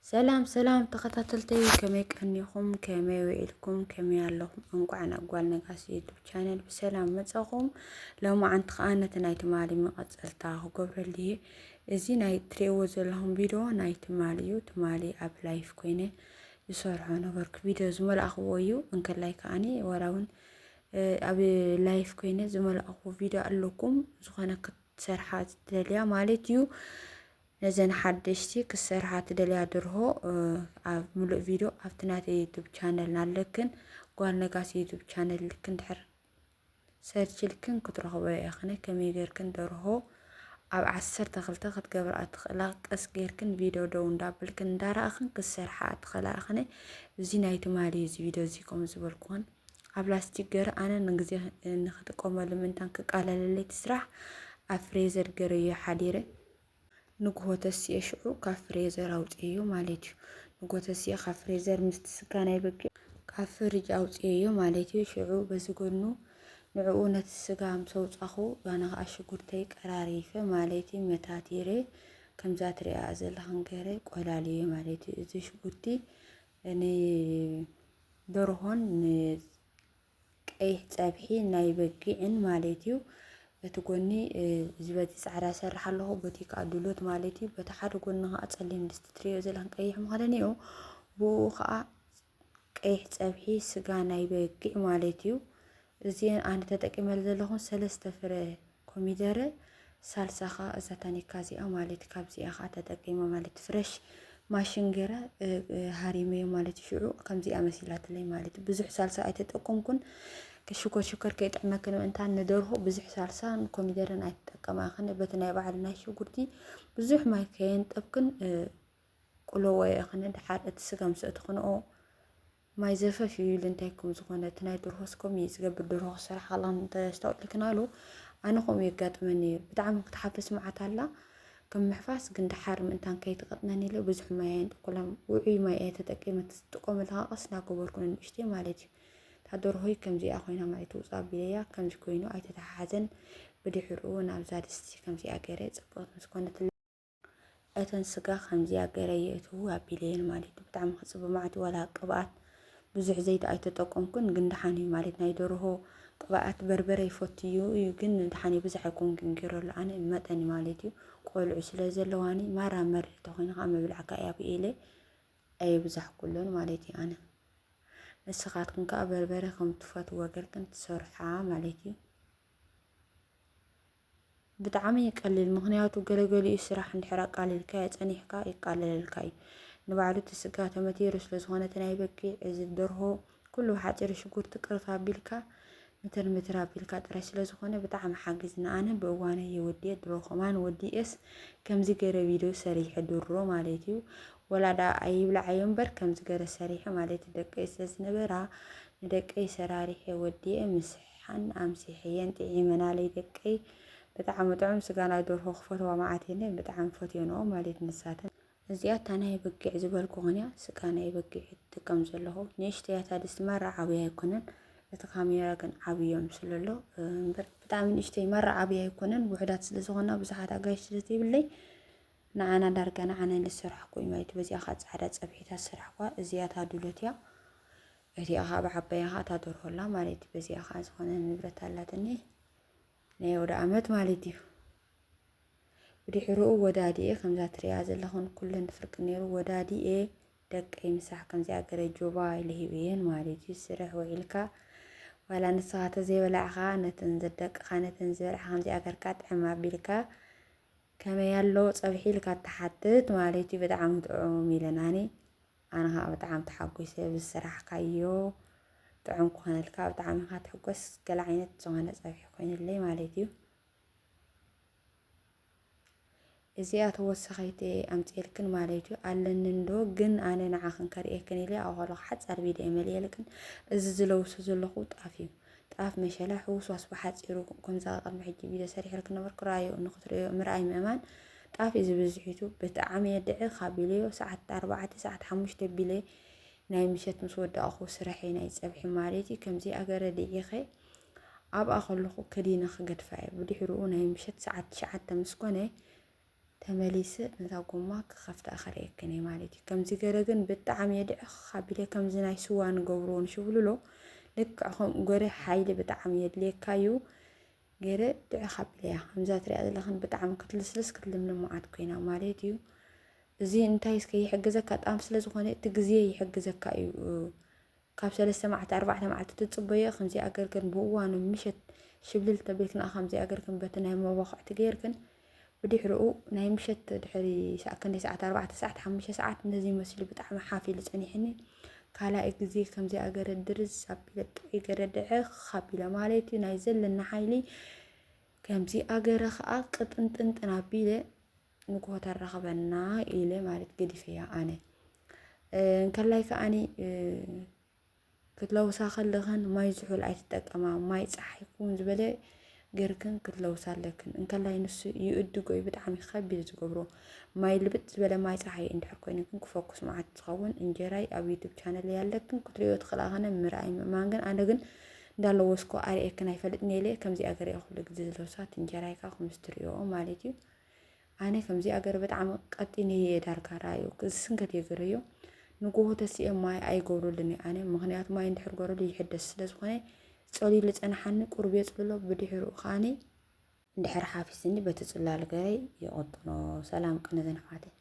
ሰላም ሰላም ተኸታተልተይ፣ ከመይ ቀኒኹም? ከመይ ውዒልኩም? ከመይ ኣለኹም? እንኳዕ ናብ ጓል ነጋሲ ዩቱብ ቻነል ብሰላም መጻኹም። ሎማዓንቲ ከኣ ነቲ ናይ ትማሊ መቐጸልታ ክገብረሉ እየ። እዚ ናይ ትርእይዎ ዘለኹም ቪድዮ ናይ ትማሊ እዩ። ትማሊ ኣብ ላይፍ ኮይነ ዝሰርሖ ነበርኩ፣ ቪድዮ ዝመልኣኽዎ እዩ። እንከላይ ከኣኒ ዋላ እውን፣ እ፣ ኣብ ላይፍ ኮይነ ዝመልኣኽዎ ቪድዮ ኣለኩም፣ ዝኾነ ክትሰርሓ ትደልያ ማለት እዩ። ነዘን ሓደሽቲ ክሰርሓ ትደልያ ደርሆ፣ እ፣ ኣብ ምሉእ ቪድዮ ኣብቲ ናተይ ዩቱብ ቻነል ኣለክን፣ ጓል ነጋሲ ዩቱብ ቻነል ልክን ድሕር ሰርች ኢልክን ክትረኽቦ ኢኽን። ከመይ ጌርክን ደርሆ ኣብ ዓሰርተ ክልተ ክትገብርኣ ትኽእላ፣ ቀስ ጌርክን ቪድዮ ደው እንዳበልክን እንዳረኣኽን ክትሰርሓ ትኽእላ ኢኽን። እዚ ናይ ትማሊ እዚ ቪድዮ እዚ ከም ዝበልኩኽን ኣብ ላስቲክ ገይረ ኣነ ንግዜ ንክጥቀመሉ ምእንታን ክቃለለለይ እቲ ስራሕ ኣብ ፍሬዘር ገይረዮ ሓዲረ። ንግሆ ተሲኤ ሽዑ ካብ ፍሬዘር ኣውፅኤዮ ማለት እዩ። ንግሆ ተሲኤ ካብ ፍሬዘር ምስቲ ስጋ ናይ በጊዕ ካብ ፍሪጅ ኣውፅኤዮ ማለት እዩ። ሽዑ በዚ ጎኑ ንዕኡ ነቲ ስጋ ምስ ኣውፃኹ፣ ኣነ ከዓ ሽጉርተይ ቀራሪፈ ማለት እዩ። መታቲረ ከምዛ ትሪኣ ዘለኽን ገይረ ቆላልየ ማለት እዩ። እዚ ሽጉርቲ ንደርሆን ን ቀይሕ ጸብሒ ናይ በጊዕን ማለት እዩ። በቲ ጎኒ፣ እ፣ እዚ በቲ ጻዕዳ ሰርሕ ኣለኹ፣ በቲ ከኣ ዱሎት ማለት እዩ። በቲ ሓደ ጎኒ ከኣ ጸሊም ድስቲ ትርእዮ ዘለኽን ቀይሕ መኽደኒኡ፣ ብኡ ከኣ ቀይሕ ጸብሒ ስጋ ናይ በጊዕ ማለት እዩ። እዚአን ኣነ ተጠቂመል ዘለኹን ሰለስተ ፍረ ኮሚደረ፣ ሳልሳ ኸኣ እዛ ታኒካ እዚኣ ማለት፣ ካብዚኣ ኸኣ ተጠቂመ ማለት፣ ፍረሽ ማሽን ገይረ፣ እ፣ እ፣ ሃሪመዮ ማለት፣ ሽዑ ከምዚኣ መሲላትለይ ማለት። ብዙሕ ሳልሳ ኣይተጠቀምኩን፣ ሽኮር ሽኮር ከይጥዕመክን ምእንታን ንደርሆ ብዙሕ ሳልሳን ኮሚደረን ኣይትጠቀማኽን። በቲ ናይ ባዕሉ ናይ ሽጉርቲ ብዙሕ ማይ ከየንጠብክን፣ እ፣ ቁለዎ ኢኽን። ድሓር እቲ ስጋ ምስ ኣእተኽንኦ ማይ ዘፈፍ እዩ ኢሉ እንታይ ከም ዝኾነ፣ እቲ ናይ ደርሆስ ከምኡ እዩ ዝገብር። ደርሆ ክሰርሕ ከላ እንተስተውዕልክናሉ፣ ኣነ ከምኡ የጋጥመኒ እዩ። ብጣዕሚ ክትሓፍስ መዓት ኣላ፣ ከም ምሕፋስ ግን፣ ድሓር ምእንታን ከይትቐጥነኒ ኢለ ብዙሕ ማይ ኣየንጠኩላን። ውዑይ ማይ እየ ተጠቂመ፣ ትጥቀመሉ ከኣ ቀስ እናገበርኩ ንንእሽተይ ማለት እዩ። እታ ደርሆይ ከምዚኣ ኮይና ማለት ውፃእ ኣቢለያ፣ ከምዚ ኮይኑ ኣይተተሓሓዘን። ብድሕርኡ ናብዛ ድስቲ ከምዚኣ ገይረ ጽብቕቲ ምስ ኮነትለይ፣ እተን ስጋ ከምዚኣ ገይረ የእትው ኣቢለየን ማለት እዩ። ብጣዕሚ ክጽብብ መዓት እዩ። ዋላ ቅብኣት ብዙሕ ዘይቲ ኣይተጠቀምኩን፣ ግን ደሓን እዩ ማለት፣ ናይ ደርሆ ቅብኣት በርበረ ይፈቱ እዩ፣ እዩ ግን ደሓን እዩ። ብዙሕ ኣይኮንኩን ገይረሉ ኣነ፣ መጠን እዩ ማለት እዩ። ቆልዑ ስለ ዘለዋኒ፣ ማራ መሪር ተኾይኑ ከኣ ምብላዕ ከኣ እየ ኣብየ ኢለ ኣየብዛሕኩሉን ማለት እዩ ኣነ። ንስኻትኩም ከኣ በርበረ ከም ትፈትዎ ጌርክን ትሰርሓ ማለት እዩ። ብጣዕሚ እዩ ቀሊል፣ ምኽንያቱ ገለገሊኡ ስራሕ እንድሕር ኣቃሊልካዮ ጸኒሕካ ይቃለለልካ እዩ። ንባዕሉ እቲ ስጋ ተመቲሩ ስለ ዝኾነ እቲ ናይ በጊዕ፣ እዚ ደርሆ ኩሉ ሓጺሩ ሽጉርቲ ቅርፍ ኣቢልካ ምትር ምትር ኣቢልካ ጥራይ ስለ ዝኾነ ብጣዕሚ ሓጊዝኒ። ኣነ ብእዋነይ እየ ወዲኤ፣ ድሮ ከማን ወዲኤስ ከምዚ ገይረ ቪድዮ ሰሪሐ ድሮ ማለት እዩ። ወላ ደኣ ኣይብልዓዮ እምበር ከምዚ ገይረ ሰሪሐ ማለት እዩ። ደቀይ ስለ ዝነበራ ንደቀይ ሰራሪሐ ወዲኤ ምስ ሓን ኣምሲሐየን ጥዒመናለይ ደቀይ። ብጣዕሚ ጥዑም ስጋ ናይ ደርሆ ክፈትዋ መዓት እየን፣ ብጣዕሚ ፈትዮንኦ ማለት ንሳተን። እዚኣ እታ ናይ በጊዕ ዝበልኩኽን እያ፣ ስጋ ናይ በጊዕ እጥቀም ዘለኹ። ንእሽተይ እያ እታ ድስቲ፣ ማራ ዓብያ ኣይኮነን። እቲ ካሜራ ግን ዓብዮ ምስሉ ኣሎ፣ እምበር ብጣዕሚ ንእሽተይ ማራ ዓብያ ኣይኮነን። ውሑዳት ስለ ዝኾና ብዙሓት ኣጋይሽ ስለ ዘይብለይ ንዓና ዳርጋ ንዓና ኢለ ዝሰራሕኩ እዩ ማለት እዩ። በዚኣ ኸዓ ጻዕዳ ጸብሒታት ዝሰራሕኳ፣ እዚኣ እታ ዱሎት እያ። እቲኣ ኸዓ ብዓባያ ኸዓ እታ ደርሆ ኣላ ማለት እዩ። በዚኣ ኸዓ ዝኾነ ንብረት ኣላትኒ ናይ ኣውደ ኣመት ማለት እዩ። ብድሕርኡ ወዳዲኤ ከምዛ ትሪኣ ዘለኹን ኩለን ፍርቂ ነይሩ ወዳዲኤ ደቀይ ምሳሕ ከምዚኣ ገረ ጆባ ኢለ ሂበየን ማለት እዩ። ስርሕ ውዒልካ ዋላ ንስኻ ተዘይበላዕኻ ነተን ዘደቅኻ ነተን ዝበልዕኻ ከምዚኣ ገርካ ጥዕም ኣቢልካ ከመይ ኣሎ ጸብሒ ኢልካ ትሓትት ማለት እዩ። ብጣዕሚ ጥዑም ኢለናኒ። ኣነ ኸዓ ብጣዕሚ ተሓጒሰ ብዝሰራሕካዮ ጥዑም ክኾነልካ ብጣዕሚ ኢኻ ትሕጎስ። ገለ ዓይነት ዝኾነ ጸብሒ ኮይኑለይ ማለት እዩ። እዚኣ ተወሳኺት ኣምፅኤልክን ማለት እዩ። ኣለኒ እንዶ ግን ኣነ ንዓኽን ከርእየክን ኢለ ኣብ ከለኹ ሓፃር ቪድዮ መሊኤልክን። እዚ ዝለውሶ ዘለኹ ጣፍ እዩ። ጣፍ መሸላ ሕውስዋስ ብሓፂሩ ከምዛ ቅድሚ ሕጂ ቪድዮ ሰሪሐልክን ነበርኩ። ራእዮ ንክትርእዮ ምርኣይ ምእማን። ጣፍ እዩ ዝብዝሒቱ ብጣዕሚ የድዒ ካብ ኢለዮ ሰዓት ኣርባዕተ ሰዓት ሓሙሽተ ቢለ ናይ ምሸት ምስ ወዳእኹ ስርሐይ ናይ ፀብሒ ማለት እዩ። ከምዚ ኣገረ ድዒኸ ኣብኣ ከለኹ ከዲነ ክገድፋ እየ። ብድሕርኡ ናይ ምሸት ሰዓት ትሽዓተ ምስ ኮነ ተመሊሰ ነታ ጎማ ክኸፍታ ከርእየክን እየ ማለት እዩ። ከምዚ ገረ ግን ብጣዕሚ እየ ድዕኽ ኣቢለ፣ ከምዚ ናይ ስዋ ንገብርዎ ንሽብልሎ፣ ልክዕ ከምኡ ገረ ሓይሊ ብጣዕሚ የድልየካ እዩ። ገረ ድዕኽ ኣቢለያ። ከምዛ ትሪኣ ዘለኽን ብጣዕሚ ክትልስልስ ክትልምልም መዓት ኮይና ማለት እዩ። እዚ እንታይ እስከ ይሕግዘካ? ጣም ስለ ዝኾነ እቲ ግዜ ይሕግዘካ እዩ። ካብ ሰለስተ መዓልቲ ኣርባዕተ መዓልቲ ትጽበዮ። ከምዚኣ ገርክን ብእዋኑ ምሸት ሽብልል ተቢልክን ከምዚኣ ገርክን በቲ ናይ መባኹዕቲ ገይርክን ብድሕሪኡ ናይ ምሸት ድሕሪ ሰዓ-፣ ክንደይ ሰዓት፣ ኣርባዕተ ሰዓት፣ ሓሙሽተ ሰዓት ነዚ መሲሉ ብጣዕሚ ሓፍ ኢሉ ጸኒሕኒ። ካልኣይ ግዜ ከምዚኣ ገረ ድርዝ ኣቢለ ጥዑይ ገረ ድዕኽ ኣቢለ ማለት እዩ። ናይ ዘለና ሓይሊ ከምዚኣ ገረ ኸኣ ቅጥንጥንጥን ኣቢለ ንግሆ ተራኽበና ኢለ ማለት ገዲፈያ ኣነ። እንከላይ ከኣኒ ክትለውሳ ከለኽን ማይ ዝሑል ኣይትጠቀማ። ማይ ጸሓይ ክውን ዝበለ ገርክን ክትለውሳ ኣለክን። እንከላይ ንሱ ይእድጎ እዩ፣ ብጣዕሚ ከቢድ ዝገብሮ። ማይ ልብጥ ዝበለ ማይ ጸሓይ እንድሕር ኮይኑ ግን ክፈኩስ መዓት ዝኸውን እንጀራይ ኣብ YouTube ቻነል ኣለክን ክትሪኦ ትኽእላ። ከነ ምርኣይ ምእማን ግን ኣነ ግን እንዳለወስኮ ኣርእየክን ኣይፈልጥን ኢለ ከምዚኣ ገሪኦ ኩሉ ግዜ ዝለውሳት እንጀራይ ከኣ ከምዚ ትሪኦ ማለት እዩ። ኣነ ከምዚኣ ገረ ብጣዕሚ ቀጢን እየ ዳርጋ ራእዩ ክስንከት እየ ገረዮ። ንጎሆ ተሲኤ ማይ ኣይገብረሉን እየ ኣነ፣ ምኽንያቱ ማይ እንድሕር ገረሉ ይሕደስ ስለ ዝኾነ ጸሊሉ ጸንሓኒ ቁሩብ የጽልሎ፣ ብድሕሪኡ ከኣኒ እንድሕር ሓፊስኒ በቲ ጽላል ገረይ ይቕጥኖ። ሰላም ቅንዝን ኣሕዋተይ።